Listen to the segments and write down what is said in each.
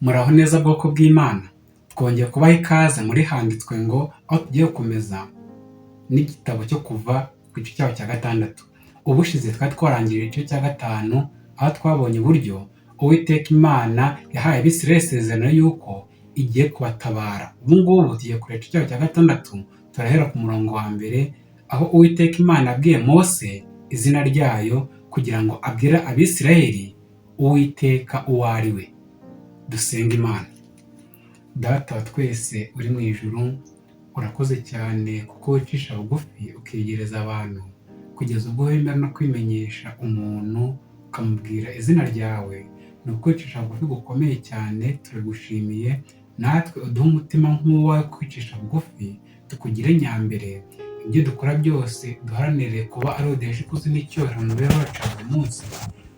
Muraho neza bwoko bw'Imana, twongeye kubaha ikaze muri handitswe ngo aho tugiye gukomeza n'igitabo cyo Kuva ku gice cyaho cya gatandatu. Ubushize twari twarangije igice cya gatanu, aho twabonye uburyo Uwiteka Imana yahaye Abisirayeli isezerano y'uko igiye kubatabara. Ubu ngubu tugiye kureba igice cyaho cya gatandatu, turahera ku murongo wa mbere, aho Uwiteka Imana yabwiye Mose izina ryayo kugira ngo abwire Abisirayeli Uwiteka uwo ari we. Dusenga Imana. Data wa twese uri mu ijuru, urakoze cyane kuko wicisha bugufi ukiyegereza abantu kugeza ubwo wemera no kwimenyesha umuntu ukamubwira izina ryawe. Ni ukwicisha bugufi gukomeye cyane, turagushimiye. Natwe uduhe umutima nk'uwawe kwicisha bugufi, tukugire nyambere. Ibyo dukora byose duharanire kuba ari uduhesha ikuzo n'icyubahiro mu mibereho yacu ya buri munsi,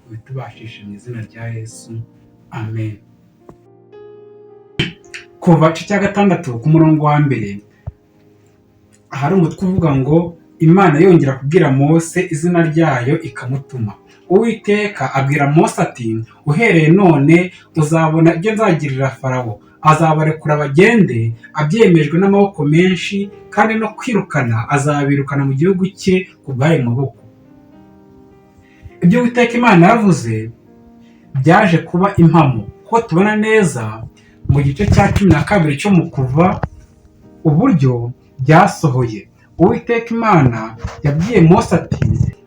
ubitubashishe mu izina rya Yesu, amen. Kuva igice cya gatandatu ku murongo wa mbere, ahari umutwe uvuga ngo Imana yongera kubwira Mose izina ryayo ikamutuma. Uwiteka abwira Mose ati: "Uhereye none uzabona ibyo nzagirira Farawo, azabarekura bagende abyemejwe n'amaboko menshi, kandi no kwirukana azabirukana mu gihugu cye ku bw'ayo maboko." Ibyo Uwiteka Imana yavuze byaje kuba impamo, kuko tubona neza mu gice cya 12 cyo mu Kuva uburyo byasohoye. Uwiteka Imana yabwiye Mose ati: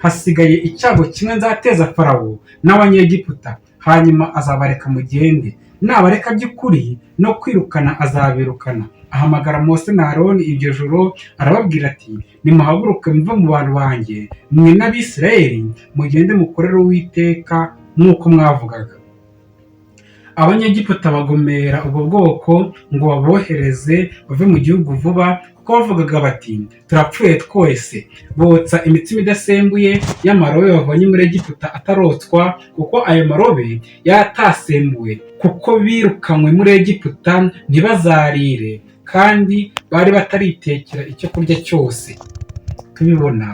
"Hasigaye icyago kimwe nzateza Farawo n'Abanyegiputa, hanyuma azabareka mugende. Nabareka by'ukuri, no kwirukana azabirukana." Ahamagara Mose na Aroni iryo joro, arababwira ati: "Nimuhaguruke muve mu bantu banjye, mwe n'Abisirayeli, mugende mukorere Uwiteka nk'uko mwavugaga." Abanyegiputa bagomera ubwo bwoko ngo babohereze bave mu gihugu vuba, kuko bavugaga bati: "Turapfuye twese." Botsa imitsima idasembuye y'amarobe bavanye muri Egiputa atarotswa, kuko ayo marobe yari atasembuwe, kuko birukanywe muri Egiputa ntibazarire, kandi bari bataritekera icyo kurya cyose. Tubibona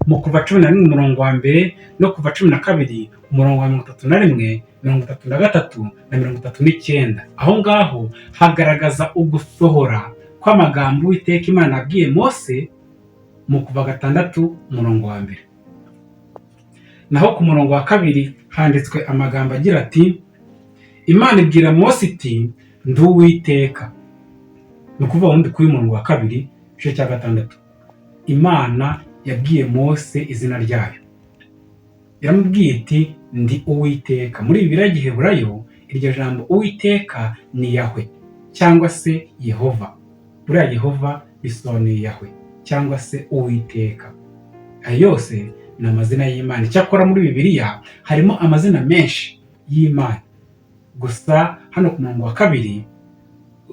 mu Kuva 11 umurongo wa mbere, no Kuva 12 umurongo wa 31, 33 na 39. Aho ngaho hagaragaza ugusohora kw'amagambo Uwiteka Imana yabwiye Mose mu Kuva gatandatu umurongo wa mbere. Naho ku murongo wa kabiri handitswe amagambo agira ati: "Imana ibwira Mose iti: 'Ndi Uwiteka.'" Ni ukuvuga wundi kuri murongo wa kabiri igice cya gatandatu, Imana yabwiye Mose izina ryayo, yaramubwiye iti: "Ndi Uwiteka." Muri Bibiliya y'Igiheburayo iryo jambo Uwiteka ni Yahwe cyangwa se Yehova. Buriya Yehova bisobanuye Yahwe cyangwa se Uwiteka, ayo yose ni amazina y'Imana. Icyakora muri Bibiliya harimo amazina menshi y'Imana, gusa hano ku murongo wa kabiri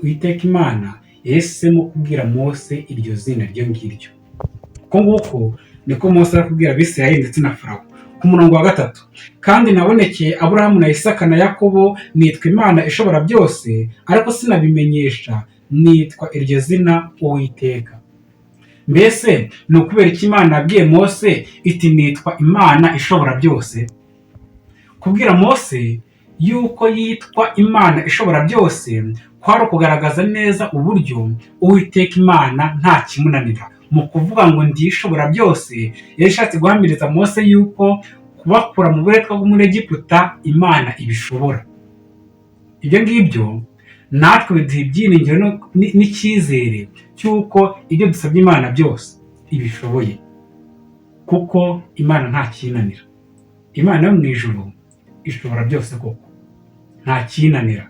Uwiteka Imana yahisemo kubwira Mose iryo zina ryo ngiryo. Uko nguko niko Mose ari kubwira Abisirayeli ndetse na Farawo. Ku murongo wa gatatu: "Kandi nabonekeye Aburahamu na Isaka na Yakobo nitwa Imana ishobora byose, ariko sinabimenyesha nitwa iryo zina Uwiteka." Mbese ni ukubera iki Imana yabwiye Mose iti: "Nitwa Imana ishobora byose"? Kubwira Mose yuko yitwa Imana ishobora byose kwari ukugaragaza neza uburyo Uwiteka Imana nta kimunanira. Mu kuvuga ngo "Ndi ishobora byose", yari ishatse guhamiriza Mose yuko kubakura mu buretwa bwo muri Egiputa Imana ibishobora. Ibyo ngibyo natwe biduha ibyiringiro n'icyizere cy'uko ibyo dusabye Imana byose ibishoboye, kuko Imana nta kinanira. Imana yo mu ijuru ishobora byose koko, nta kinanira.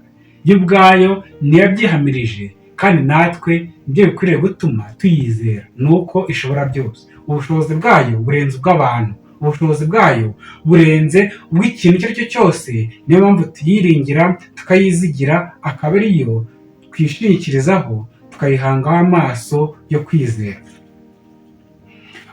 Yo ubwayo niyo yabyihamirije, kandi natwe nibyo bikwiriye gutuma tuyizera, ni uko ishobora byose. Ubushobozi bwayo burenze ubw'abantu, ubushobozi bwayo burenze ubw'ikintu icyo ari cyo cyose. Niyo mpamvu tuyiringira, tukayizigira, akaba ariyo twishingikirizaho, tukayihangaho amaso yo kwizera.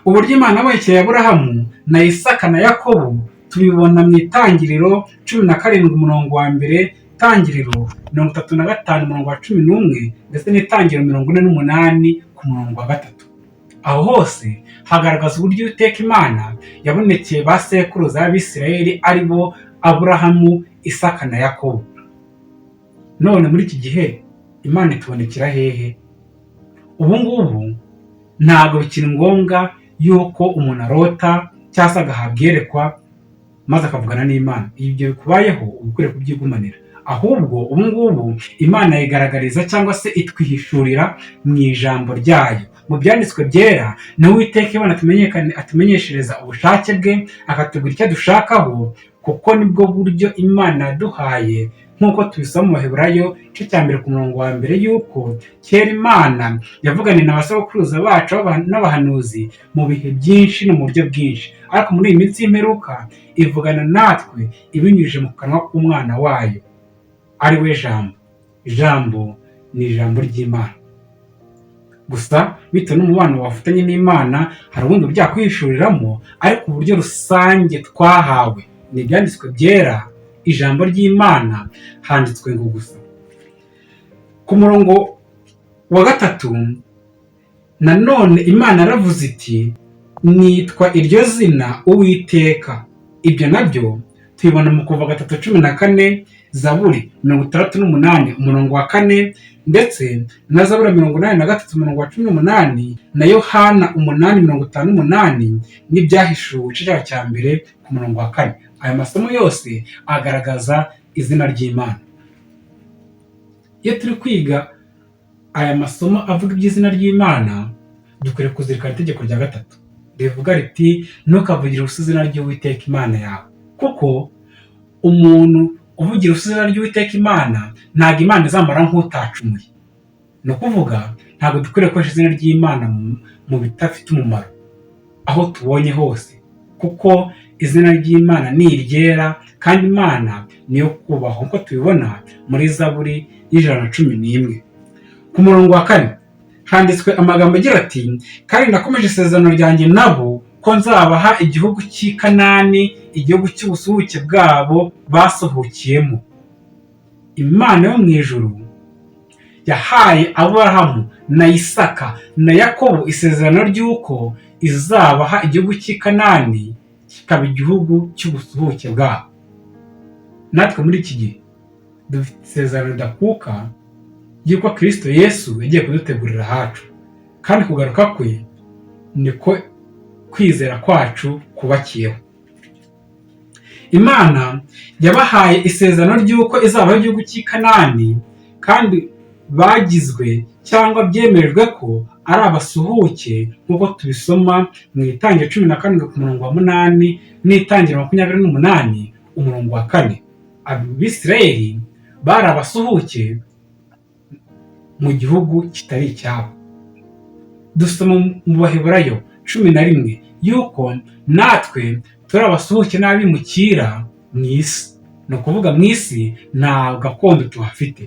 Uburyo Imana yabonekeye Aburahamu na Isaka na Yakobo tubibona mu Itangiriro 17 umurongo wa mbere, Itangiriro 35 umurongo wa 11, ndetse n'Itangiriro 48 ku murongo wa gatatu. Aho hose hagaragaza uburyo Uwiteka Imana yabonekeye ba sekuruza b'Abisirayeli, ari bo Aburahamu, Isaka na Yakobo. None muri iki gihe Imana itubonekera hehe? Ubu ngubu ntabwo bikiri ngombwa yuko umuntu arota cyangwa se agahabwa iyerekwa maze akavugana n'Imana. Ibyo bikubayeho uba ukwiriye kubyigumanira. Ahubwo ubu ngubu Imana yigaragariza cyangwa se itwihishurira mu ijambo ryayo. Mu byanditswe byera ni Uwiteka Imana atumenyeshereza ubushake bwe, akatubwira icyo adushakaho, kuko nibwo buryo Imana yaduhaye, nk'uko tubisoma mu Baheburayo igice cya 1 ku murongo wa 1, yuko kera Imana yavuganiye na basogokuruza bacu n'abahanuzi mu bihe byinshi no mu buryo bwinshi, ariko muri iyi minsi y'imperuka ivugana natwe ibinyujije mu kanwa k'umwana wayo, ari we Jambo. Ijambo ni ijambo ry'Imana. Gusa bitewe n'umubano wafitanye n'Imana hari ubundi buryo yakwihishuriramo, ariko uburyo rusange twahawe ni ibyanditswe byera, ijambo ry'Imana handitswe ngo gusa. Ku murongo wa 3 nanone Imana yaravuze iti nitwa iryo zina Uwiteka. Ibyo nabyo tubibona mu Kuva 3:14, Zaburi 68 umurongo wa 4, ndetse na Zaburi 83 umurongo wa 18, na Yohana 8:58, n'Ibyahishuwe igice cya 1 ku murongo wa 4. Aya masomo yose agaragaza izina ry'Imana. Iyo turi kwiga aya masomo avuga iby'izina ry'Imana, dukwiriye kuzirikana itegeko rya 3 rivuga riti ntukavugire ubusa izina ry'Uwiteka Imana yawe, kuko umuntu uvugira ubusa izina ry'Uwiteka Imana ntabwo Imana izamara nk'utacumuye. Ni ukuvuga ntabwo dukwiriye gukoresha izina ry'Imana mu bidafite umumaro aho tubonye hose, kuko izina ry'Imana ni iryera kandi Imana niyo kubahwa, nk'uko tubibona muri Zaburi y'111. Ku murongo wa 4 handitswe amagambo agira ati kandi nakomeje isezerano ryanjye nabo ko nzabaha igihugu cy'i Kanani, igihugu cy'ubusuhuke bwabo basuhukiyemo. Imana yo mu ijuru yahaye Aburahamu na Isaka na Yakobo isezerano ry'uko izabaha igihugu cy'i Kanani kikaba igihugu cy'ubusuhuke bwabo. Natwe muri iki gihe dufite isezerano ridakuka ry'uko Kristo Yesu yagiye kudutegurira ahacu, kandi kugaruka kwe niko kwizera kwacu kubakiyeho. Imana yabahaye isezerano ry'uko izabaha igihugu cy'i Kanani, kandi bagizwe cyangwa byemejwe ko ari abasuhuke, nk'uko tubisoma mu Itangiriro 17 ku murongo wa 8 n'Itangiriro 28 umurongo wa 4. Abisirayeli bari abasuhuke mu gihugu kitari icyabo. Dusoma mu Baheburayo 11 yuko natwe turi abasuhuke n'abimukira mu isi. Ni ukuvuga mu isi nta gakondo tuhafite,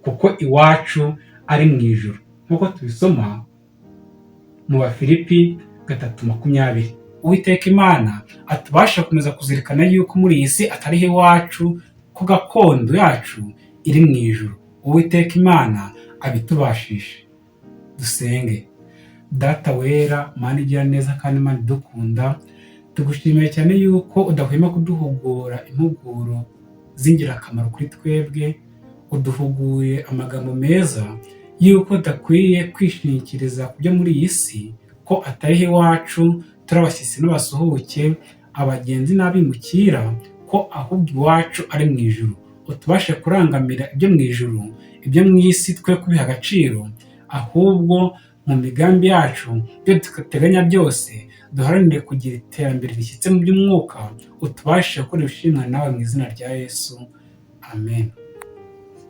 kuko iwacu ari mu ijuru, nk'uko tubisoma mu Bafilipi 3:20. Uwiteka Imana atubasha gukomeza kuzirikana yuko muri iyi si atariho iwacu, ko gakondo yacu iri mu ijuru. Uwiteka Imana abitubashishe. Dusenge. Data wera, Mana igira neza kandi Imana idukunda, tugushimiye cyane yuko udahwema kuduhugura impuguro z'ingirakamaro kuri twebwe. Uduhuguye amagambo meza yuko tudakwiye kwishingikiriza ku byo muri iyi si, ko atariho iwacu, turi abashyitsi n'abasuhuke, abagenzi n'abimukira, ko ahubwo iwacu ari mu ijuru. Utubashe kurangamira ibyo mu ijuru, ibyo mu isi twe kubiha agaciro, ahubwo mu migambi yacu ibyo duteganya byose duharanire kugira iterambere rishyitse mu by'umwuka. Utubashe gukora ibishimwa nawe mu izina rya Yesu, amen.